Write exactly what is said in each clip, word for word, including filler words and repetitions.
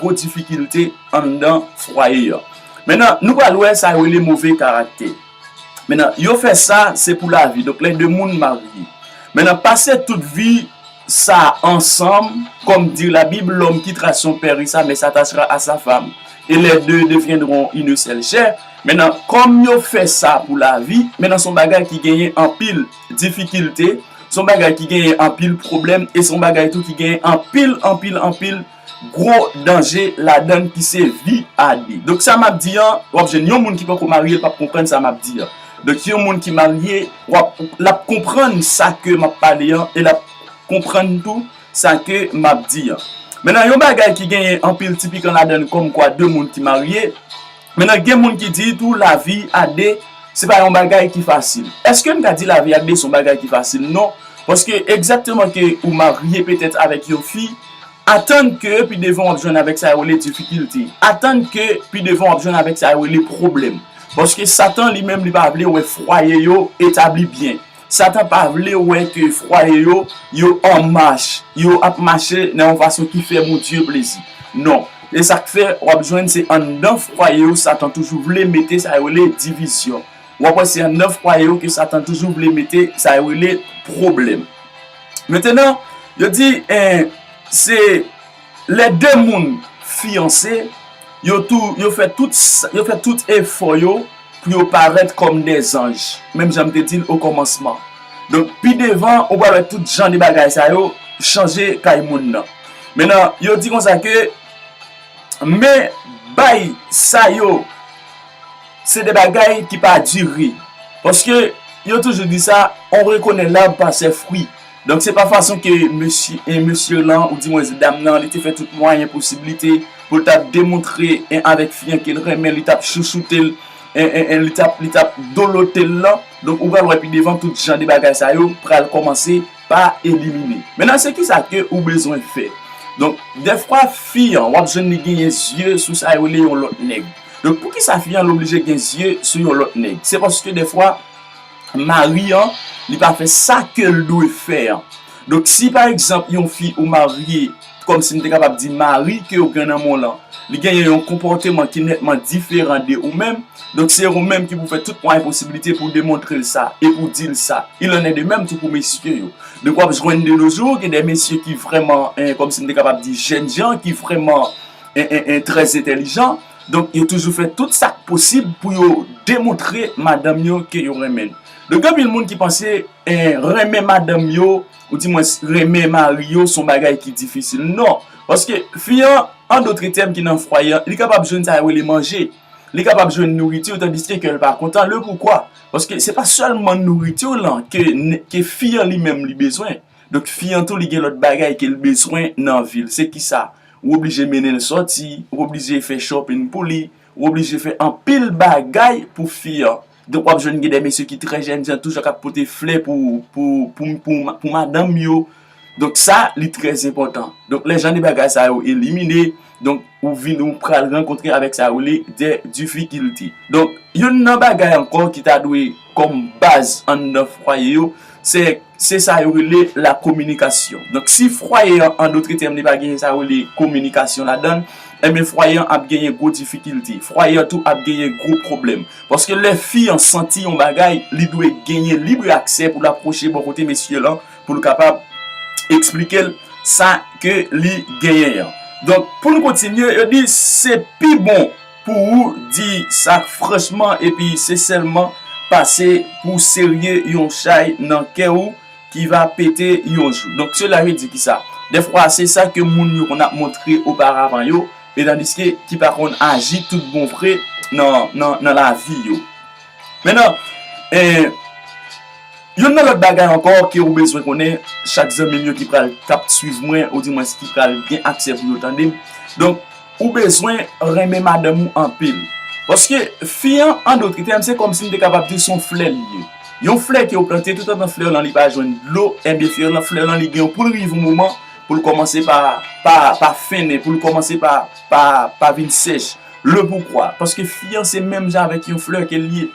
gwo difikilte anndan fwaye an. Mentnan, nou pral wè sa yo rele move karaktè. Mentnan, yo fè sa, se pou lavi. Donk, lè de moun marye. Mentnan, pase tout vi sa ansanm, comme dit la Bible, l'homme quittera son père et sa mère s'attachera à sa femme, et les deux deviendront une seule chair. Mentnan, kòm yo fè sa pou lavi, mentnan, se yon bagay ki genyen anpil difikilte, se yon bagay ki genyen anpil pwoblèm, e se yon bagay tou ki genyen anpil, anpil, anpil gwo danje ladan l ki se vi a de. Donk, sa m ap di an, w ap jwenn yon moun ki poko marye, l p ap konprann sa m ap di an. Donk, yon moun ki marye, w ap, l ap konprann sa ke m ap pale an, e l ap konprann tou sa ke m ap di an. Mentnan, yon bagay ki genyen anpil ti pikan ladan l, kòmkwa de moun ki marye. Mentnan, gen moun ki di tou lavi a de, se pa yon bagay ki fasil. Èske m ka di lavi a de se yon bagay ki fasil? Non. Paske egzakteman ke ou marye petèt avèk yon fi, atann ke pi devan w ap jwenn avèk sa yo rele difikilte. Atann ke pi devan w ap jwenn avèk sa yo rele pwoblèm. Paske Satan li menm li pa vle wè fwaye yo etabli byen. Satan pa vle wè ke fwaye yo, yo an mach, yo ap mache nan yon fason ki fè Bondye plezi. Non. E sa k fè w ap jwenn se anndan fwaye yo, Satan toujou vle mete sa yo rele divizyon. W ap wè se anndan fwaye yo ke Satan toujou vle mete sa yo rele pwoblèm. Mentnan, yo di, en, se lè de moun fiyanse, yo tou, yo fè tout, sa- yo fè tout efò yo pou yo parèt kòm dèzanj, menm jan m te di l okòmansman. Donk, pi devan, ou pral wè tout jan de bagay sa yo chanje kay moun nan. Mentnan, yo di konsa ke, men bay sa yo, se de bagay ki pa dire. Paske, yo toujou di sa, on reconnaît l'arbre par ses fruits. Donk, se pa fason ke mesye, e mesye lan, oudimwens dam nan, li te fè tout mwayen posiblite pou l t ap demontre, en, avèk fi an ke l renmen, li t ap chouchoute l, en, en, en, li t ap, li t ap dolote l lan. Donk, ou pral wè pi devan, tout jan de bagay sa yo pral kòmanse pa elimine. Mentnan, se kisa ke ou bezwen fè? Donk, dèfwa, fi an, w ap jwenn li genyen zye sou sa yo rele yon lòt nèg. Donk, poukisa fi an l oblije gen zye sou yon lòt nèg? Se paske dèfwa, mari an, li pa fè sa ke l dwe fè an. Donk, si pa egzanp, yon fi ou marye, kòmsi m te kapab di mari ke w gen nan men w lan, li genyen yon konpòteman ki nètman diferan de ou menm, donk se ou menm ki pou fè tout mwayen posiblite pou demontre l sa e pou di l sa. Il en est de même tou pou mesye yo. Donk, w ap jwenn de nos jours, gen de mesye ki vrèman, en, kòmsi m te kapab di, jènjan, ki vrèman, en, en, en, trè entèlijan. Donk, yo toujou fè tout sa k posib pou yo demontre madanm yo ke yo renmen l. Donk, gen anpil moun ki panse, en, renmen madanm yo, oudimwens renmen mari yo, se yon bagay ki difisil. Non. Paske fi an, an dòt tèm, ki nan fwaye an, li kapab jwenn sa yo rele manje. Li kapab jwenn nouriti, tandiske ke l pa kontan. Le poukwa? Paske se pa sèlman nouriti lan ke, ke fi an li menm li bezwen. Donk, fi an tou, li gen lòt bagay ke l bezwen nan vi l. Se kisa? Ou oblije mennen l sòti, ou oblije fè shopping pou li, ou oblije fè anpil bagay pou fi an. Donk, w ap jwenn gen de mesye ki trè jènjan, toujou k ap pote flè pou, pou, pou, pou, pou madanm yo. Donk, sa, li trè enpòtan. Donk, lè jan de bagay sa yo elimine, donk, ou vin, ou pral rankontre avèk sa yo rele de difikilte. Donk, youn nan bagay ankò ki ta dwe kòm baz anndan fwaye yo, se, se sa yo rele la kominikasyon. Donk, si fwaye an, an dòt tèm, li pa genyen sa yo rele kominikasyon ladan l, enben, fwaye an ap genyen gwo difikilte. Fwaye an tou ap genyen gwo pwoblèm. Paske lè fi an santi yon bagay, li dwe genyen lib aksè pou l apwoche bò kote mesye lan, pou l kapab eksplike l sa ke li genyen an. Donk, pou n kontinye, yo di se pi bon pou ou di sa franchman, epi se sèlman pase pou serye yon chay nan kè ou ki va pete yon jou. Donk, sela vle di kisa? Dèfwa, se sa ke moun yo konn ap montre oparavan yo, e tandiske ki pa konn aji tout bon vre nan, nan, nan lavi yo. Mentnan, eh, youn nan lòt bagay ankò ke ou bezwen konnen, chak zanmi m yo ki pral, k ap swiv mwen, oudimwens ki pral gen aksè pou yo tande m. Donk, ou bezwen renmen madanm ou anpil. Paske fi an, an dòt tèm, se kòmsi m te kapab di se yon flè li ye. Yon flè ke ou plante, toutotan flè lan li pa jwenn dlo, enben flè lan, flè lan li gen yon, pou l rive yon moman, pou l kòmanse pa, pa, pa fennen, pou l kòmanse pa, pa, pa vin sèch. Le poukwa? Paske fi an se menm jan avèk yon flè ke l ye.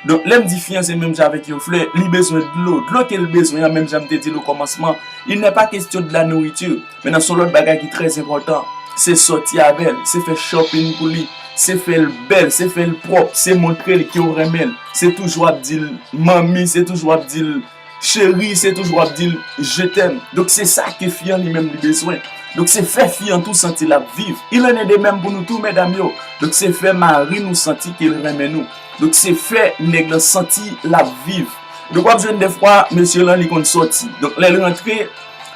Donk, lè m di fi an se menm jan avèk yon flè, li bezwen dlo. Dlo ke l bezwen an, menm jan m te di l okòmansman, il n'est pas question de la nourriture. Mentnan, se yon lòt bagay ki trè enpòtan. Se sòti avè l, se fè shopping pou li, se fè l bèl, se fè l pwòp, se montre l ke w renmen l, se toujou ap di l manmi, se toujou ap di l cheri, se toujou ap di l je t'aime. Donk se sa ke fi an li menm li bezwen. Donk se fè fi an tou santi l ap viv. Il en est de même pou nou tou medam yo. Donk se fè mari nou santi ke l renmen nou. Donk se fè nèg lan santi l ap viv. Donk w ap jwenn dèfwa mesye lan li konn sòti. Donk lè l rantre,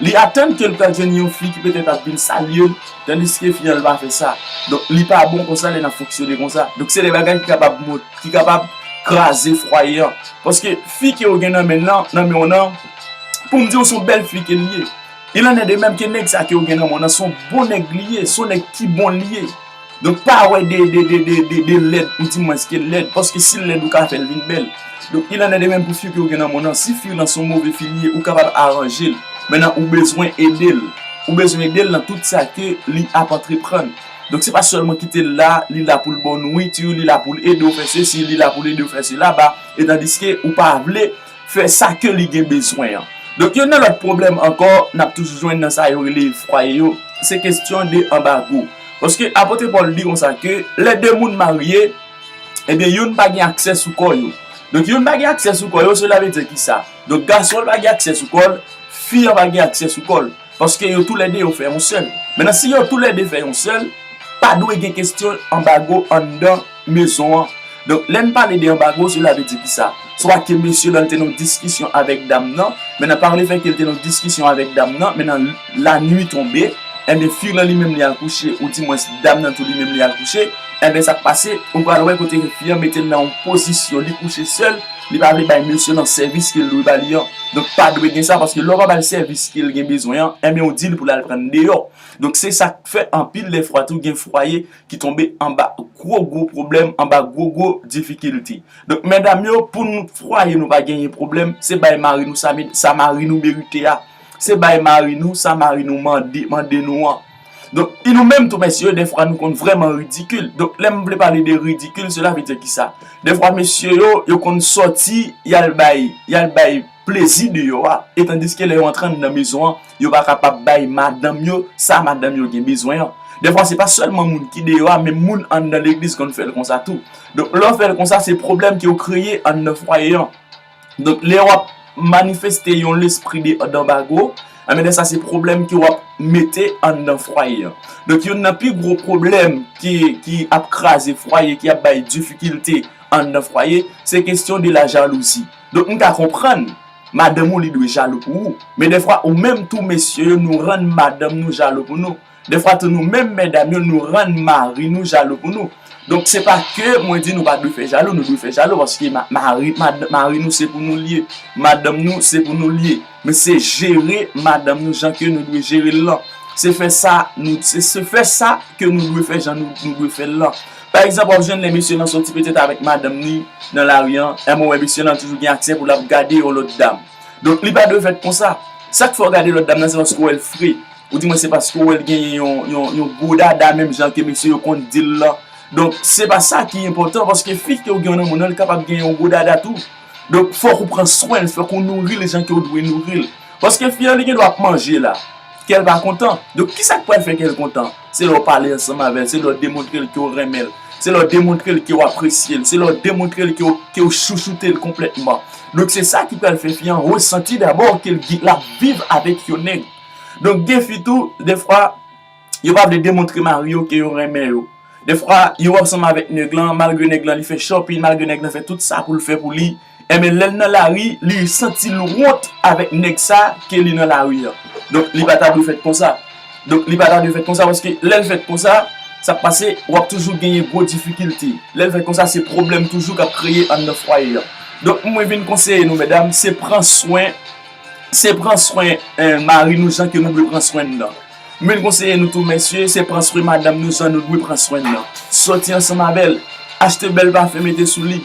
li atann ke l pral jwenn yon fi ki petèt ap vin salye l, tandiske fi an li pa fè sa. Donk li pa bon konsa lè n ap fonksyone konsa. Donk se de bagay ki kapab mont, ki kapab kraze fwaye an. Paske fi ke w gen nan men nan, nan men w nan, pou m di w se yon bèl fi ke l ye. Il en est de même ke nèg sa ke w gen nan men w nan se yon bon nèg li ye, se yon nèg ki bon li ye. Donk pa wè de, de, de, de, de, de lèd, ou di mwens ke lèd, paske si l lèd ou ka fè l vin bèl. Donk il en est de même pou fi ke w gen nan men w nan, si fi w lan se yon move fi li ye, ou kapab aranje l. Mentnan ou bezwen ede l. Ou bezwen ede l nan tout sa ke li ap antreprann. Donk se pa sèlman kite l la, li la pou l ba w nouriti, li la pou l ede w fè sesi, li la pou l ede w fè sela, ba, e tandiske ou pa vle fè sa ke li gen bezwen an. Donk youn nan lòt pwoblèm ankò n ap toujou jwenn nan sa yo rele fwaye yo, se kesyon de anbago. Paske apot Pòl di konsa ke lè de moun marye, ebyen youn pa gen aksè sou kò yo. Donk youn pa gen aksè sou kò yo, sela vle di kisa? Donk gason l pa gen aksè sou kò l, fi an pa gen aksè sou kò l. Paske yo toulède yo fè yon sèl. Mentnan si yo toulède fè yon sèl, pa dwe gen kesyon anbago anndan mezon an. Donk lè n pale de anbago, sela vle di kisa? Swa ke mesye lan te nan yon diskisyon avèk dam nan, mentnan pa le fè ke l te nan yon diskisyon avèk dam nan, mentnan lannuit tonbe, enben fi lan li menm li al kouche, ou di mwens dam nan tou li menm li al kouche, enben sa k pase, ou pral wè kote fi an mete l nan yon pozisyon, li kouche sèl, li pa vle bay mesye lan sèvis ke l dwe ba li an. Donk pa dwe gen sa, paske lè w pa ba l sèvis ke l gen bezwen an, enben ou di l pou l al pran deyò. Donk se sa k fè anpil dèfwa tou gen fwaye ki tonbe anba gwo gwo pwoblèm, anba gwo gwo difikilte. Donk medam yo, pou nou fwaye nou pa genyen pwoblèm, se bay mari nou sa, sa mari nou merite a. Se bay mari nou sa mari nou mande, mande nou an. Donk e nou menm tou mesye, dèfwa nou konn vrèman ridikil. Donk lè m vle pale de ridikil, sela vle di kisa? Dèfwa mesye yo, yo konn sòti, y al bay, y al bay plezi deyò a, e tandiske lè yo antre anndan mezon an, yo pa kapab bay madanm yo sa madanm yo gen bezwen an. Dèfwa se pa sèlman moun ki deyò a, menm moun anndan legliz konn fè l konsa tou. Donk lè w fè l konsa, se pwoblèm ke w kreye anndan fwaye an. Donk lè w ap manifeste yon lespri de, danbago, enben lè sa se pwoblèm ke w ap mete anndan fwaye an. Donk youn nan pi gwo pwoblèm ki, ki ap kraze fwaye, ki ap bay difikilte anndan fwaye, se kesyon de la jalouzi. Donk m ka konprann, madanm ou li dwe jalou pou ou. Men dèfwa ou menm tou mesye yo, nou rann madanm nou jalou pou nou. Dèfwa tou nou menm medam yo, nou rann mari nou jalou pou nou. Donk se pa ke mwen di nou pa dwe fè jalou, nou dwe fè jalou paske ma, mari, mad, mari nou se pou nou l ye, madanm nou se pou nou l ye. Men se jere madanm nou jan ke nou dwe jere l lan. Se fè sa nou, se, se fè sa ke nou dwe fè jan nou, nou dwe fè l lan. Pa egzanp, w ap jwenn lè mesye lan sòti petèt avèk madanm li nan lari an, enben w wè mesye lan toujou gen aksè pou l ap gade yon lòt dam. Donk li pa dwe fèt konsa. Sa k fè w gade lòt dam nan se paske w wè l fre. Ou di mwen se paske w wè l genyen yon, yon, yon gwo dada menm jan ke mesye yo konn di l lan. Donk se pa sa ki enpòtan paske fi ke w gen nan men w nan li kapab genyen yon gwo dada tou. Donk fòk ou pran swen l, fòk ou nouri l jan ke w dwe nouri l. Paske fi an li gen dwa ap manje la, kè l pa kontan. Donk kisa k pral fè kè l kontan? Se lè w pale ansanm avè l, se lè w demontre l ke w renmen l, se lè w demontre l ke w apresye l, se lè w demontre l ke w, ke w chouchoute l konplètman. Donk se sa ki pral fè fi an resanti dabò ke l gen, l ap viv avèk yon nèg. Donk gen fi tou, dèfwa, yo pa vle demontre mari yo ke yo renmen yo. Dèfwa, yo ansanm avèk nèg lan, malgre nèg lan li fè shopping, malgre nèg lan fè tout sa pou l fè pou li, enben lè l nan lari, li santi l wont avèk nèg sa ke li nan lari an. Donk li pa ta dwe fèt konsa. Donk li pa ta dwe fèt konsa paske lè l fèt konsa, sa k pase, w ap toujou genyen gwo difikilte. Lè l fèt konsa, se pwoblèm toujou k ap kreye anndan fwaye an. Donk mwen vin konseye nou medam, se pran swen, se pran swen, eh, mari nou jan ke nou dwe pran swen n nan. M vin konseye nou tou mesye, se pran swen madanm nou jan nou dwe pran swen n nan. Sòti ansanm avè l, achte bèl pafen mete sou li,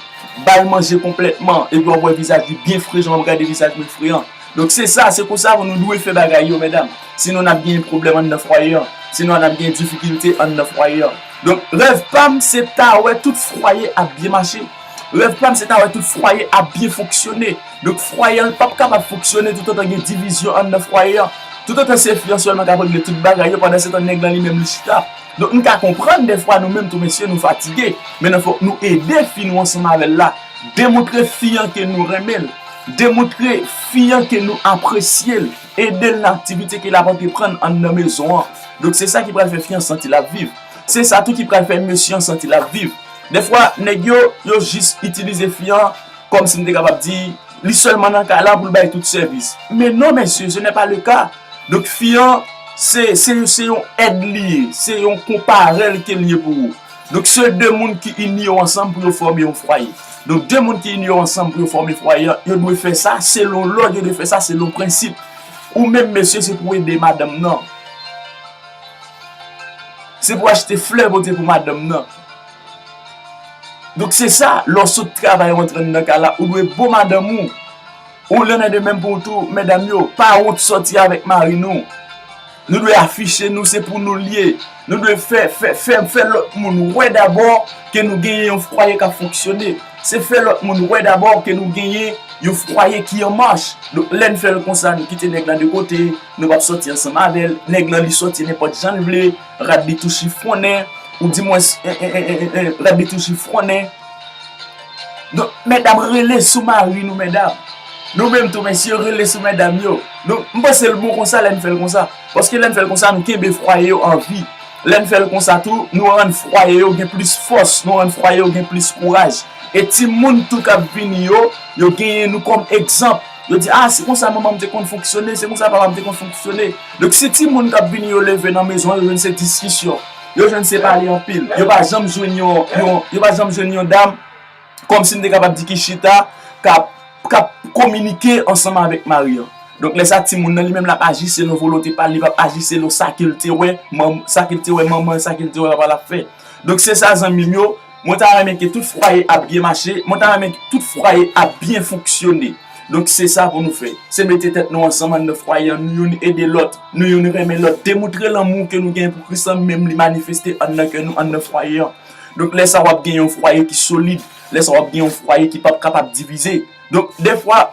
ba l manje konplètman, epi w ap wè vizaj li byen fre jan w ap gade vizaj mwen fre an. Donk se sa, se konsa pou nou dwe fè bagay yo medam. Sinon n ap genyen pwoblèm anndan fwaye an, sinon n ap genyen difikilte anndan fwaye an. Donk rèv pa m se ta wè tout fwaye ap byen mache. Rèv pa m se ta wè tout fwaye ap byen fonksyone. Donk fwaye an p ap kapab fonksyone toutotan gen divizyon anndan fwaye an. Toutotan se fi an sèlman k ap regle tout bagay yo, pandan se tan nèg lan li menm li chita. Donk, n ka konprann dèfwa nou menm tou mesye nou fatige, men nan fòk nou ede fi nou ansanm avè l la. Demontre fi an ke nou renmen l. Demontre fi an ke nou apresye l. Ede l nan aktivite ke l ap antreprann anndan mezon an. Donk, se sa ki pral fè fi an santi l ap viv. Se sa tou ki pral fè mesye an santi l ap viv. Dèfwa, nèg yo, yo jis itilize fi an kòmsi m te kapab di, li sèlman nan kay la pou l bay tout sèvis. Men non, mesye, ce n'est pas le cas. Donk, fi an, se, se, se yon èd li ye, se yon konparèl ke l ye pou ou. Donk, se de moun ki ini yo ansanm pou yo fòme yon fwaye. Donk, de moun ki ini yo ansanm pou yo fòme fwaye an, yo dwe fè sa selon lòd, yo dwe fè sa selon prensip. Ou menm, mesye, se pou w ede madanm nan. Se pou w achte flè pote pou madanm nan. Donk, se sa, lè w sot travay, w antre anndan kay la, ou dwe bon madanm ou. Ou lan de menm pou ou tou, medam yo, pa wont sòti avèk mari nou. Nou dwe afiche nou, se pou nou l ye. Nou dwe fè, fè, fè, fè lòt moun wè dabò ke nou genyen yon fwaye k ap fonksyone. Se fè lòt moun wè dabò ke nou genyen yon fwaye ki an mach. Donk, lè n fè l konsa, nou kite nèg la de kote, nou p ap sòti ansanm avè l. Nèg lan, li sòti nenpòt jan l vle, rad li tou chifonnen, ou dimwens, en, en, en, en, en, rad li tou chifonnen. Donk, medam, rele sou mari nou, medam. Nou menm tou, mesye, rele sou medam yo. Donk, m panse l bon konsa lè n fè l konsa. Paske lè n fè l konsa, nou kenbe fwaye yo an vi. Lè n fè l konsa tou, nou rann fwaye yo gen plis fòs, nou rann fwaye yo gen plis kouraj. E timoun tou k ap vini yo, yo genyen nou kòm egzanp. Yo di, "Ah, se konsa manman m te konn fonksyone, se konsa papa m te konn fonksyone." Donk, si timoun k ap vini yo leve nan mezon an, yo jwenn se diskisyon, yo jwenn se pale anpil, yo pa janm jwenn yon, yon, yo pa janm jwenn yon dam, kòmsi m te kapab di ki chita, k ap, k ap kominike ansanm avèk mari an. Donk, lè sa, timoun nan li menm l ap aji selon volonte pa l, li p ap aji selon sa ke l te wè, manm-, sa ke l te wè manman, sa ke l te wè papa l ap fè. Donk, se sa, zanmi m yo, mwen ta renmen ke tout fwaye ap byen mache, mwen ta renmen ke tout fwaye ap byen fonksyone. Donk, se sa pou nou fè. Se mete tèt nou ansanm anndan fwaye an, nou youn ede lòt, nou youn renmen lòt, demontre lanmou ke nou gen pou Kris lan, menm li manifeste anndan kè nou, anndan fwaye an. Donk, lè sa, w ap gen yon fwaye ki solid. Lè sa, w ap gen yon fwaye ki p ap kapab divize. Donk, dèfwa,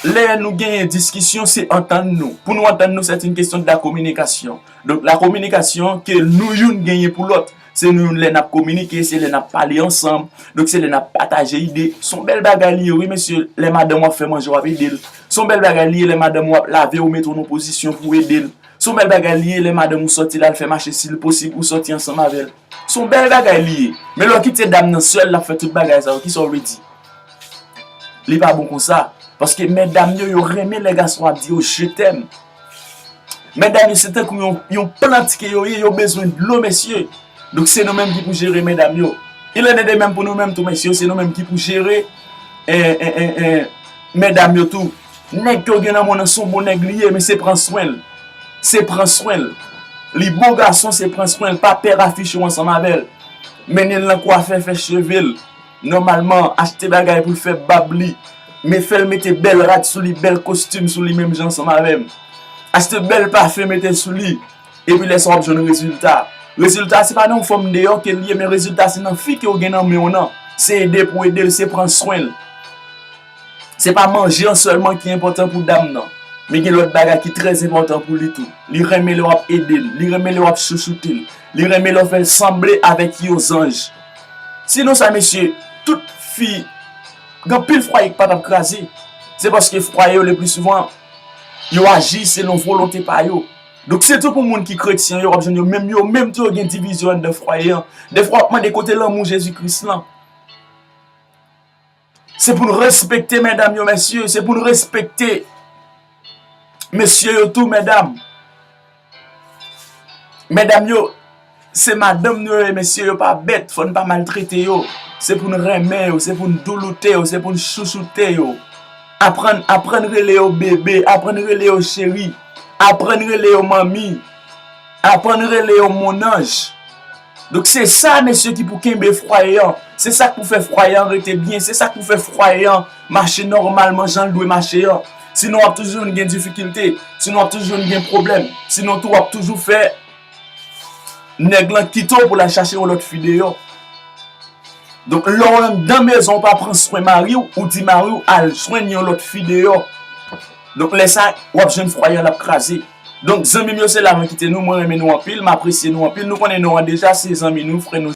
lè nou genyen diskisyon, se antann nou. Pou nou antann nou, c'est une question de la communication. Donk, la communication ke nou youn genyen pou lòt. Se nou youn lè n ap kominike, se lè n ap pale ansanm. Donk, se lè n ap pataje ide. Se yon bèl bagay li ye, wi, mesye. Lè madanm w ap fè manje, w ap ede l. Se yon bèl bagay li ye, lè madanm w ap lave, ou mete w nan pozisyon pou w ede l. Se yon bèl bagay li ye, lè madanm ou sòti l al fè mache, si l posib, ou sòti ansanm avè l. Se yon bèl bagay li ye. Men lè w kite dam nan sèl, l ap fè tout bagay sa yo, kisa w vle di? Li pa bon konsa. Paske medam yo, yo renmen lè gason ap di yo, "Je t'aime." Medam yo, se tankou yon, yon plant ke yo ye, yo bezwen dlo, mesye. Donk, se nou menm ki pou jere medam yo. Il en est de même pou nou menm tou, mesye, se nou menm ki pou jere, eh, eh, eh, eh, medam yo tou. Nèg ke w gen nan men w nan, se yon bon nèg li ye, men se pran swen l. Se pran swen l. Li bon gason, se pran swen l. Pa pè afiche w ansanm avè l. Mennen l nan kwafè, fè cheve l. Nòmalman, achte bagay pou l fè bab li. Men fè l mete bèl rad sou li, bèl kostim sou li, menm jan ansanm avè m. Achte bèl pafen, mete sou li. Epi lè sa w ap jwenn rezilta. Rezilta, se pa nan yon fanm deyò ke l ye, men rezilta, se nan fi ke w gen nan men w nan. Se ede pou ede l, se pran swen l. Se pa manje an sèlman ki enpòtan pou dam nan, men gen lòt bagay ki trè enpòtan pou li tou. Li renmen lè w ap ede l, li renmen lè w ap chouchoute l, li renmen lè w fè l sanble avèk yon zanj. Sinon sa, mesye, tout fi, gen anpil fwaye ki pa t ap kraze. Se paske fwaye yo, le pli souvan, yo aji selon volonte pa yo. Donk, sitou pou moun ki kretyen yo, w ap jwenn yo menm, yo menm tou, yo gen divizyon anndan fwaye an. Dèfwa, w ap mande kote lanmou Jezi Kris lan. Se pou n respekte medam yo, mesye. Se pou n respekte mesye yo tou, medam. Medam yo, se madanm nou yo ye, mesye, yo pa bèt, fò n pa maltrete yo. Se pou n renmen yo, se pou n douloute yo, se pou n chouchoute yo. Aprann, aprann rele yo bebe, aprann rele yo cheri, aprann rele yo manmi, aprann rele yo mon ange. Donk, se sa, mesye, ki pou kenbe fwaye an. Se sa k pou fè fwaye an rete byen. Se sa k pou fè fwaye an mache nòmalman jan l dwe mache an. Sinon, w ap toujou gen difikilte. Sinon, w ap toujou gen pwoblèm. Sinon, tou, w ap toujou fè nèg lan kite w pou l al chache yon lòt fi deyò. Donk, lè w anndan mezon, w pa pran swen mari w, ou di mari w al jwenn yon lòt fi deyò. Donk, lè sa, w ap jwenn fwaye an l ap kraze. Donk, zanmi m yo, se la mwen kite nou. Mwen renmen nou anpil, m apresye nou anpil. Nou konnen nou an deja, se zanmi nou, frè nou.